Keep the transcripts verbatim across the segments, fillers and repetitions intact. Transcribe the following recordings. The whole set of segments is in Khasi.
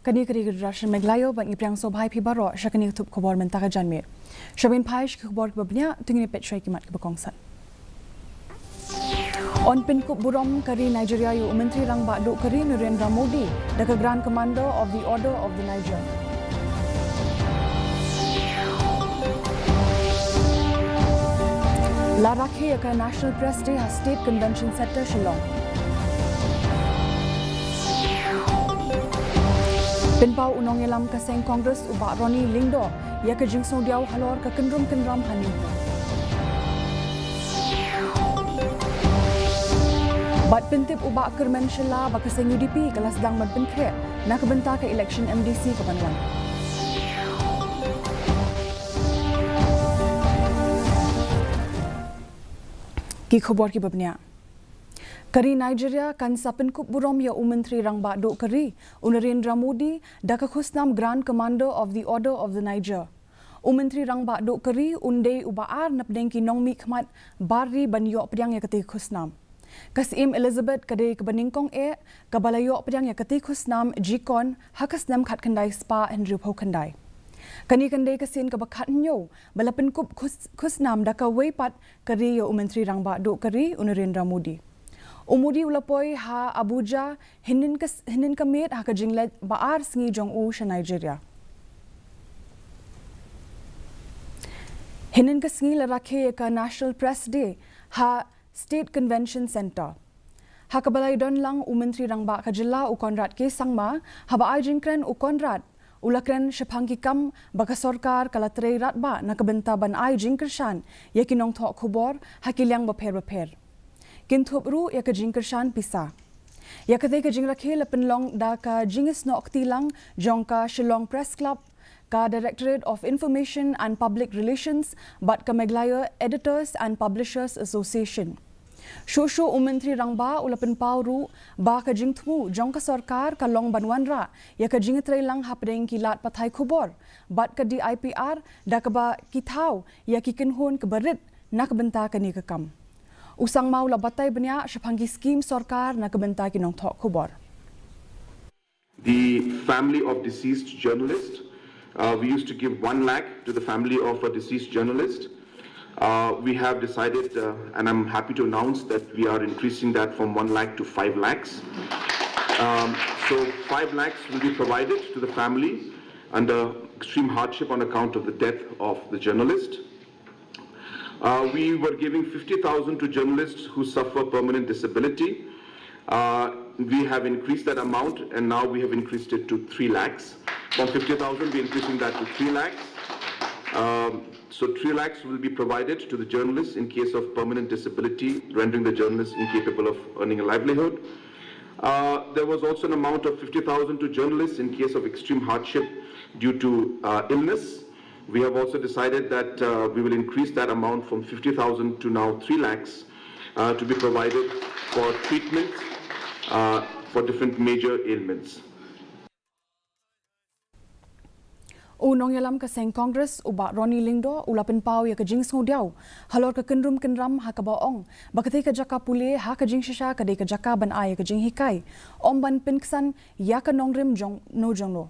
Kane ka dei ka Doordarshan Meghalaya bad ngi pdiang sngewbha ïa phi baroh sha kane ka thup khubor mynta ka janmiet. Sha ban phai sha ki khubor kiba bniah, to ngin ïa peit shuwa ïa ki mat kiba kongsan. Un pynkup burom ka ri Nigeria ïa u Myntri Rangbah Duh ka ri Narendra Modi da ka Grand Commander of the Order of the Niger. La rakhe ïa ka National Press Day ha State Convention Centre Shillong. Pynpaw u nongïalam ka seng Congress u Bah Ronnie Lyngdoh ïa ka jingsngewdiaw halor ka kynrum kynram ha NEHU. Bad pyntip u Bah Kyrmen Shylla ba ka seng U D P ka la sdang ban pynkhreh na ka bynta ka election M D C ka ban wan. Ki khubor kiba bniah. Ka ri Nigeria kan sa pynkup burom ïa u Myntri Rangbah Duh ka ri, u Narendra Modi, da ka khusnam Grand Commander of the Order of the Niger. U Myntri Rangbah Duh ka ri un dei uba ar napdeng ki nongmihkhmat bar ri ban ïoh pdiang ïa katei ka khusnam. Ka Syiem Elizabeth ka dei kaba nyngkong eh kaba la ïoh pdiang ïa katei ka khusnam jingkyrkhu ha ka snem khatkhyndai spah hynriewphew khyndai. Kane kan dei ka sien kaba khathynñiew ba la pynkup khus-, khusnam da kawei pat ka ri ïa u Myntri Rangbah Duh ka ri u Narendra Modi. U Modi u la poi ha Abuja hynnin ka, hynnin ka miet ha ka jingleit ba ar sngi jong u sha Nigeria. Hynnin ka sngi la rakhe ïa ka National Press Day ha State Convention Centre. Ha kaba la ïadon lang u Myntri Rangbah ka jylla u Conrad K Sangma, haba ai jingkren u Conrad, u la kren shaphang ki kam ba ka sorkar ka la trei radbah na ka bynta ban ai jingkyrshan ïa ki nongthoh khubor ha ki liang bapher bapher. Kynthup ruh ïa ka jingkyrshan pisa. Ïa katei ka jingrakhe la pynlong da ka jingïasnoh kti lang jong ka Shillong Press Club, ka Directorate of Information and Public Relations, bad ka Meghalaya Editors and Publishers Association. Shuh shuh u Myntri Rangbah u la pynpaw ruh ba ka jingthmu jong ka sorkar ka long ban wanrah ïa ka jingtrei lang hapdeng ki lad pathai khubor bad ka D I P R da kaba ki thaw ïa ki kynhun kiba rit na ka bynta kane ka kam. U Sangma u la batai bniah shaphang ki skim sorkar na ka bynta ki nongthoh khubor. The family of deceased journalist. Uh, we used to give one lakh to the family of a deceased journalist. Uh, we have decided, uh, and I'm happy to announce that we are increasing that from one lakh to five lakhs. Um, so five lakhs will be provided to the family under extreme hardship on account of the death of the journalist. Uh, we were giving fifty thousand to journalists who suffer permanent disability. Uh, we have increased that amount, and now we have increased it to three lakhs. From fifty thousand, we're increasing that to three lakhs. Um, so three lakhs will be provided to the journalists in case of permanent disability, rendering the journalists incapable of earning a livelihood. Uh, there was also an amount of fifty thousand to journalists in case of extreme hardship due to, uh, illness. We have also decided that, uh, we will increase that amount from fifty thousand to now three lakhs, uh, to be provided for treatment, uh, for different major ailments. U nongïalam ka seng Congress u Bah Ronnie Lyngdoh u la pynpaw ïa ka jingsngewdiaw halor ka kynrum kynram ha kaba ong ba katei ka jaka pule ha ka jingshisha ka dei ka jaka ban ai ïa ka jinghikai, ym ban pynksan ïa ka nongrim jong no jong no.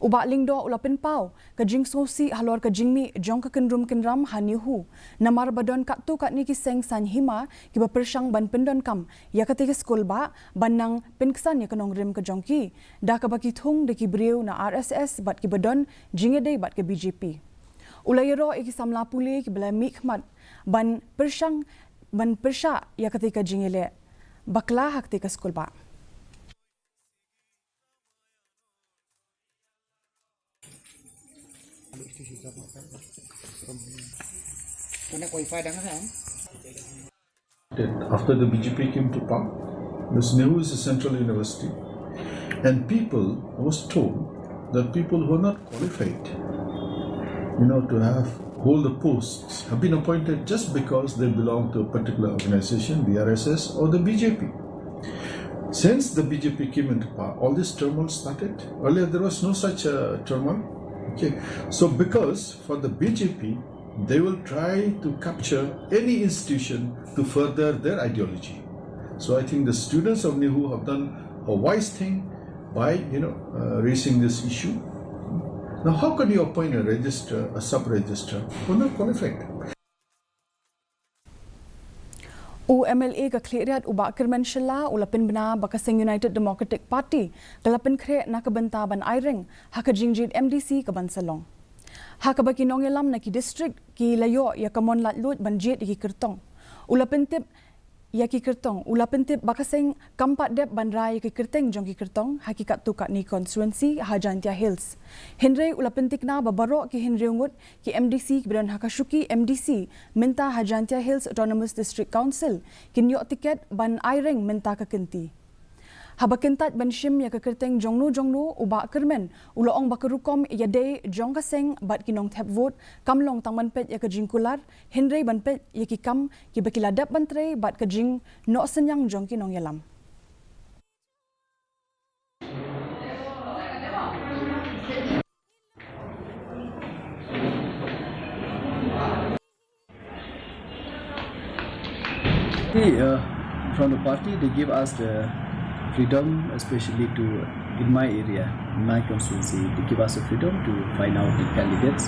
U Bah Lyngdoh u la pynpaw ka jingsngewsih halor ka jingmih jong ka kynrum kynram ha NEHU, namar ba don katto katne ki seng saiñ hima kiba pyrshang ban pyndonkam ïa katei ka skulbah ban nang pynksan ïa ka nongrim ka jong ki, da kaba ki thung da ki briew na R S S bad kiba don jingïadei bad ka B J P. U la ïaroh ïa ki samla pule kiba la mihkhmat ban pyrshang, ban pyrshah ïa katei ka jingïaleh bakla ha katei ka skulbah. After the B J P came to power, this NEHU is a central university, and people, I was told that people who are not qualified, you know, to have, hold the posts have been appointed just because they belong to a particular organization, the R S S or the B J P. Since the B J P came into power, all this turmoil started. Earlier, there was no such, uh, turmoil. Okay, so because for the B J P, they will try to capture any institution to further their ideology. So I think the students of NEHU have done a wise thing by, you know, uh, raising this issue. Now, how can you appoint a registrar, a sub-registrar, who are not qualified? U M L A ka Khliehriat u Bah Kyrmen Shylla u la pynbna ba ka seng United Democratic Party ka la pynkhreh na ka bynta ban aireng ha ka jingjied M D C ka ban sa long. Ha kaba ki nongïalam na ki district ki la ïoh ïa ka mon laitluid ban jied ïa ki kyrtong. U la pyntip ïa ki kyrtong, u la pyntip ba ka seng kam pat dep ban rai ïa ki kyrteng jong ki kyrtong ha ki katto katne constituency ha Jaintia Hills. Hynrei u la pyntikna ba baroh ki hynriew ngut ki M D C kiba don ha ka shuki M D C mynta ha Jaintia Hills Autonomous District Council kin ïoh tiket ban aireng mynta ka kynti. Haba kyntait ban shim ïa ka kyrteng jongno jongno, u Bah Kyrmen u la ong ba ka rukom ïadei jong ka seng bad ki nongthep vote kam long tang ban peit ïa ka jingkular, hynrei ban peit ïa ki kam kiba ki la dep ban trei bad ka jingnoh synñiang jong ki nongïalam. See, uh, from the party, they give us the freedom, especially to, in my area, in my constituency, they give us the freedom to find out the candidates.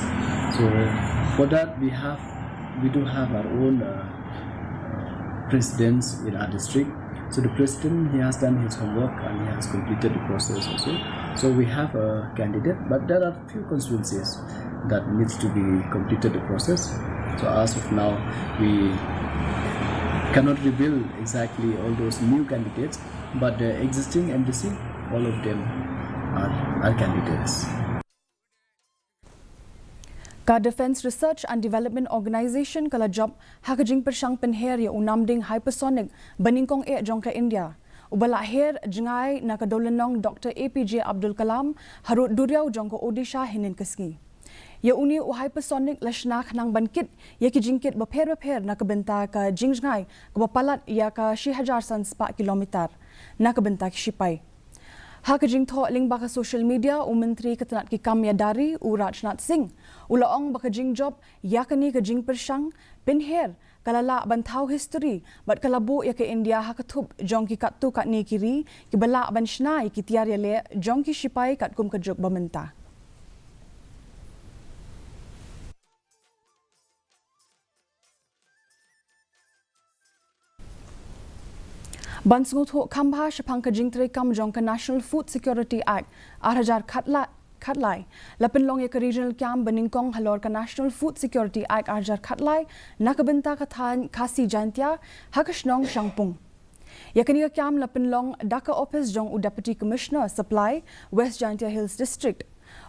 So for that, we have, we do have our own, uh, presidents in our district. So the president, he has done his homework and he has completed the process also. So we have a candidate, but there are few constituencies that needs to be completed the process. So as of now, we cannot reveal exactly all those new candidates, but the existing M D C, all of them are, are candidates. Ka Defence Research and Development Organisation ka la jop ha ka jingpyrshang pynher ïa u namding hypersonic ba nyngkong eh jong ka India, uba la her jngai na ka dewlynnong Doctor A P J Abdul Kalam harud duriaw jong ka Odisha hynnin ka sngi. Ïa une u hypersonic la shna khnang ban kit ïa ki jingkit bapher bapher na ka bynta ka jingjngai kaba palat ïa ka shi hajar san spah kilometer na ka bynta ki shipai. Ha ka jingthoh lyngba ka social media, u Myntri ka tnat ki kam ïa dari, u Rajnath Singh, u la ong ba ka jingjop ïa kane ka jingpyrshang pynher ka la lah ban thaw history bad ka la buh ïa ka India ha ka thup jong ki katto katne ki ri kiba lah ban shna ïa ki tiar ïaleh jong ki shipai katkum ka juk ba mynta. Ban sngewthuh kham bha shaphang ka jingtreikam jong ka National Food Security Act ar hajar khatlai, khatlai, la pynlong ïa ka regional camp ba nyngkong halor ka National Food Security Act ar hajar khatlai na ka bynta ka thaiñ Khasi Jaintia ha ka shnong Shangpung. Ïa kane ka camp la pynlong da ka ophis jong u Deputy Commissioner Supply, West Jaintia Hills District.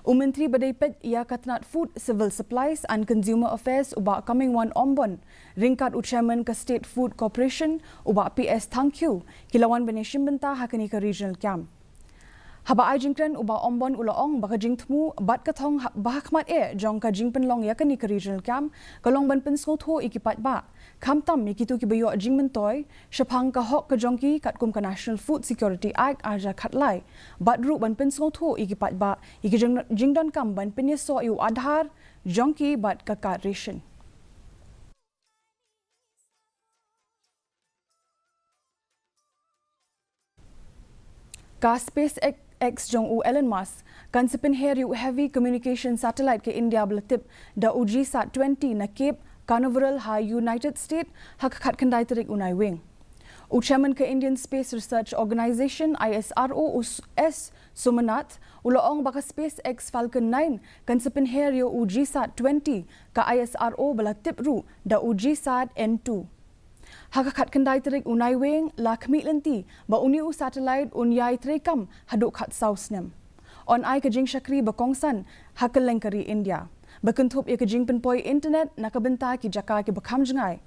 U Myntri ba dei peit ïa ka tnat Food, Civil Supplies and Consumer Affairs, u Bah Comingone Ymbon, ryngkat u Chairman ka State Food Corporation, u Bah P S Thangkhiew, ki la wan ban ïashim bynta ha kane ka regional camp. Haba ai jingkren, u Bah Ymbon u la ong ba ka jingthmu bad ka thong ha-, ba hakhmat eh jong ka jingpynlong ïa kane ka regional camp ka long ban pynsngewthuh ïa ki paidbah, khamtam ïa kito kiba ïoh jingmyntoi shaphang ka hok ka jong ki katkum ka National Food Security Act ar hajar khatlai, bad ruh ban pynsngewthuh ïa ki paidbah ïa ki jing-, jingdonkam ban pynïasoh ïa u Aadhaar jong ki bad ka card ration. Ka SpaceX jong u Elon Musk kan sa pynher ïa u Heavy Communication Satellite ka India ba la tip da u G sat twenty na Cape Canaveral ha United States ha ka khatkhyndai tarik u Naiwieng. U Chairman ka Indian Space Research Organization, I S R O, u S-, S Somanath, u la ong ba ka SpaceX Falcon nine kan sa pynher ïa u G sat twenty, ka I S R O ba la tip ruh da u G sat N two. Ha ka khatkhyndai tarik u Naiwieng la khmih lynti ba une u satellite un ïai treikam haduh khatsaw snem. Un ai ka jingshakri ba kongsan ha kylleng ka ri India, ba kynthup ïa ka jingpynpoi internet na ka bynta ki jaka kiba kham jngai.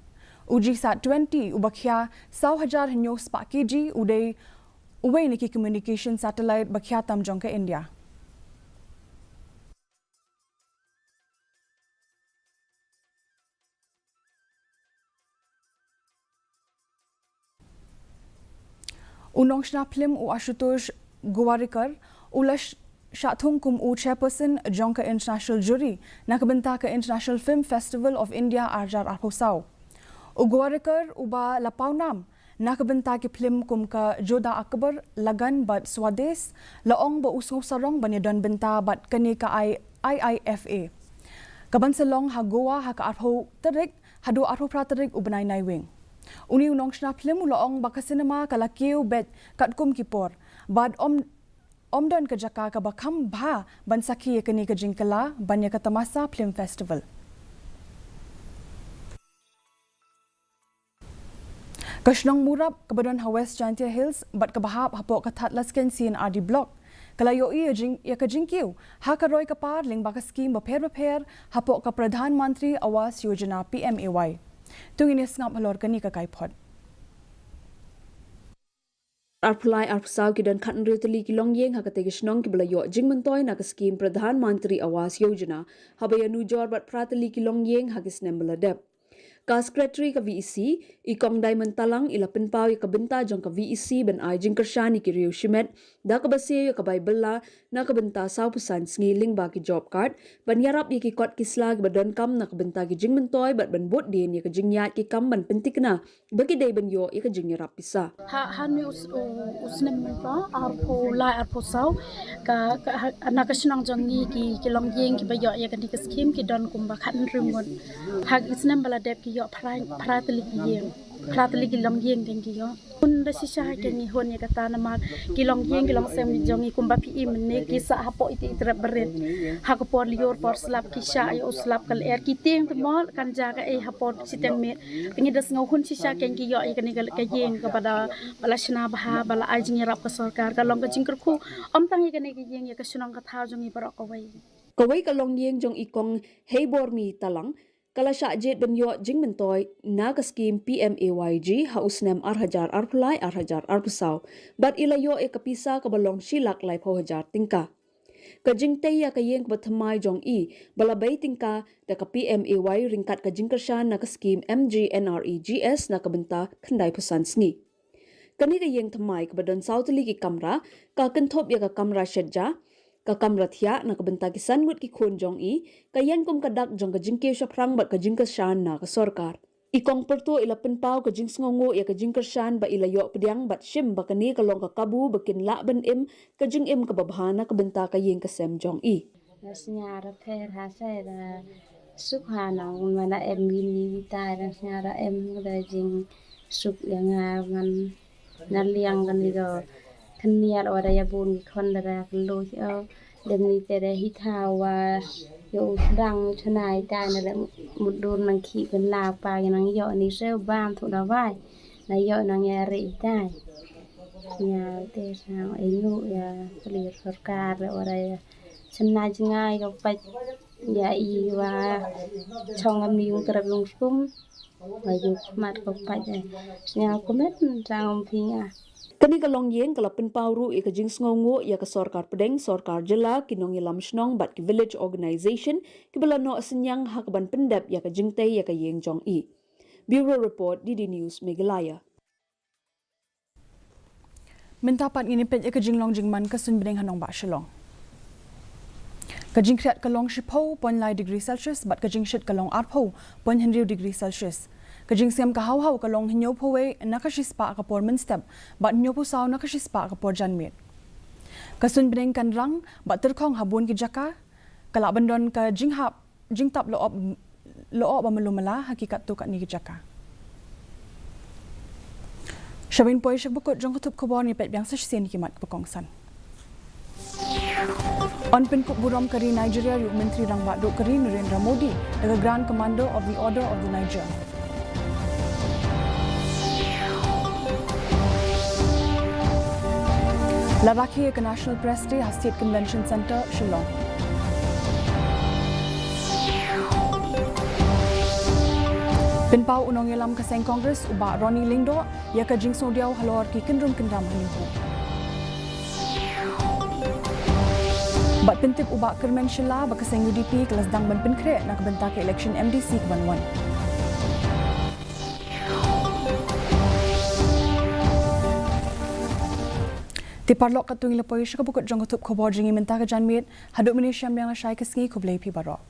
U G sat twenty uba khia saw hajar hynñiew spah kg u dei uwei na ki communication satellite ba khia tam jong ka India. U nongshna phlim u Ashutosh Gowarikar u la sh-, Shah Thung kum u chairperson jong ka International Jury na ka bynta ka International Film Festival of India arhajar arphew saw. U Gowarikar uba la pawnam na ka bynta ki phlim kum ka Jodha Akbar, Lagaan bad Swadesh, la ong ba u sngewsarong ban ïadon bynta bad kane ka I- IIFA, ka ban sa long ha Goa ha ka arphew tarik haduh arphew phra tarik u bnai Naiwieng. Une u nongshna phlim u la ong ba ka cinema ka la kiew beit katkum ki por bad ym, ym don ka jaka kaba kham bha ban sakhi ïa kane ka jingkylla ban ïa ka Tamasa Film Festival. Ka shnong Murap kaba don ha West Jaintia Hills bad kaba hap hapoh ka Thadlaskein C&RD Block, ka la ïohi ïa jing, ïa ka jingkiew ha ka roi ka par lyngba ka skhim bapher bapher hapoh ka Pradhan Mantri Awas Yojana, P M A Y. To ngin ïa sngap halor kane ka kaiphod. Arphew lai arphew saw ki don khathynriew tylli ki longïing ha katei ka shnong kiba la ïoh jingmyntoi na ka skhim Pradhan Mantri Awas Yojana, haba ïanujor bad phra tylli ki longïing ha ki snem ba la dep. Ka Secretary ka V E C, i Kong Diamond Talang, i la pynpaw ïa ka bynta jong ka V E C ban ai jingkyrshan ïa ki riew shimet da kaba siew ïa ka bai bylla na ka bynta sawphew san sngi lyngba ki job card, ban ïarap ïa ki kot ki sla kiba donkam na ka bynta ki jingmyntoi bad ban bud dien ïa ka jingïaid ki kam ban pynthikna ba ki dei ban ïoh ïa ka jingïarap pisa. Ha, ha une u s-, u, u snem mynta, arphew lai arphew saw, ka, ka, ha, na ka shnong jong ngi ki, ki longïing kiba ïoh ïa kane ka skhim ki don kumba khathynriew ngut. Ha ki snem ba la dep ki ïoh phra, phra tylli ki ïing, phra tylli ki longïing kein ki ïoh. Hun da shisha ha kein ngi hun ïa kata namar ki longïing ki longsem jong ngi kumba phi i mynne ki sah hapoh iti iti rep barit. Ha ka por lyiur por slap ki shah ïa u slap ka lyer ki tieng te mol kan ja kaei hapoh shiteng miet. Te ngi da sngew hun shisha kein ki ïoh ïa kane ka, ka ïing kaba da ba la shna bha, ba la ai jingïarap ka sorkar, ka long ka jingkyrkhu ym tang ïa kane ka ïing, ïa ka shnong ka thaw jong ngi baroh kawei. Kawei ka longïing jong i Kong Heibormi Talang, ka la shah jied ban ïoh jingmyntoi na ka skhim P M A Y G ha u snem arhajar arphew lai arhajar arphew saw, bad i la ïoh ïa ka pisa kaba long shi lak laiphew hajar tyngka. Ka jingtei ïa ka ïing kaba thymmai jong i ba la bei tyngka da ka P M A Y ryngkat ka jingkyrshan na ka skhim M G N R E G S na ka bynta khyndaiphew san sngi. Kane ka ïing thymmai kaba don saw tylli ki kamra, ka kynthup ïa ka kamra shet ja, ka kamra thiah na ka bynta ki san ngut ki khun jong i, ka ïeng kum ka dak jong ka jingkiew shaphrang bad ka jingkyrshan na ka sorkar. I Kong Pyrtuh i la pynpaw ka jingsngewnguh ïa ka jingkyrshan ba i la ïoh pdiang bad shim ba kane ka long ka kabu ba kin lah ban im ka jingim kaba bha na ka bynta ka ïing ka sem jong i. Nga sñiaw pher ha sa da suk ha nong mana em wini witai da sñiaw em da jingsuk ïa nga man na liang kani do knial o da ïa bun ki khon da da kylluid o. Dem ni te da hi thaw wa ïa u sdang u chna itai na da mut dur nang khi pynlaw pa ïa nang ïoh ni sew bam thu da wai na ïoh nang ïa re itai. Ïa te sang inu ïa pli sorkar da o da ïa chna jngai ka pait ïa i wa chong am ni yung trep yung skum. Wa yu khmat ko pait eh. Sñiaw ko met sang um phi nga. Kani ka longïing ka la pynpaw ruh ïa ka jingsngewnguh ïa ka sorkar pdeng, sorkar jylla, ki nongïalam shnong bad ki village organization kiba la noh synñiang ha kaban pyndep ïa ka jingtei ïa ka ïing jong i. Bureau Report, D D News, Meghalaya. Mynta pat ngin ïa peit ïa ka jinglong jingman ka suiñ bneng ha nongbah Shillong. Ka jingkhriat ka long shiphew point lai degree Celsius bad ka jingshit ka long arphew point hynriew degree Celsius. Ka jingsngem ka haw haw ka long hynñiewphew wei na ka shispah ka por mynstep bad hynñiewphew saw na ka shispah ka por janmiet. Ka suiñ bneng kan rang bad tyrkhong ha bun ki jaka, ka lah ban don ka jinghap jingtap lyoh, lyoh ba malu mala ha ki katto katne ki jaka. Sha ban poi sha kaba kut jong ka thup khubor, ngin peit biang sa shisien ki mat ba kongsan. Yn pynkup burom ka ri Nigeria ïa u Myntri Rangbah Duh ka ri Narendra Modi da ka Grand Commander of the Order of the Niger. La rakhe ïa ka National Press Day ha State Convention Centre, Shillong. Pynpaw u nongïalam ka seng Congress u Bah Ronnie Lyngdoh ïa ka jingsngewdiaw halor ki kynrum kynram ha Ningpyw. Bad pyntip u Bah Kyrmen Shylla ba ka seng U D P ka la sdang ban pynkhreh na ka bynta ka election M D C kaban wan. Te paralok, katto ngi la poi sha kaba kut jong ka thup khubor jong ngi mynta ka janmiet. Haduh mynne shem biang lashai ka sngi, khublei phi baroh.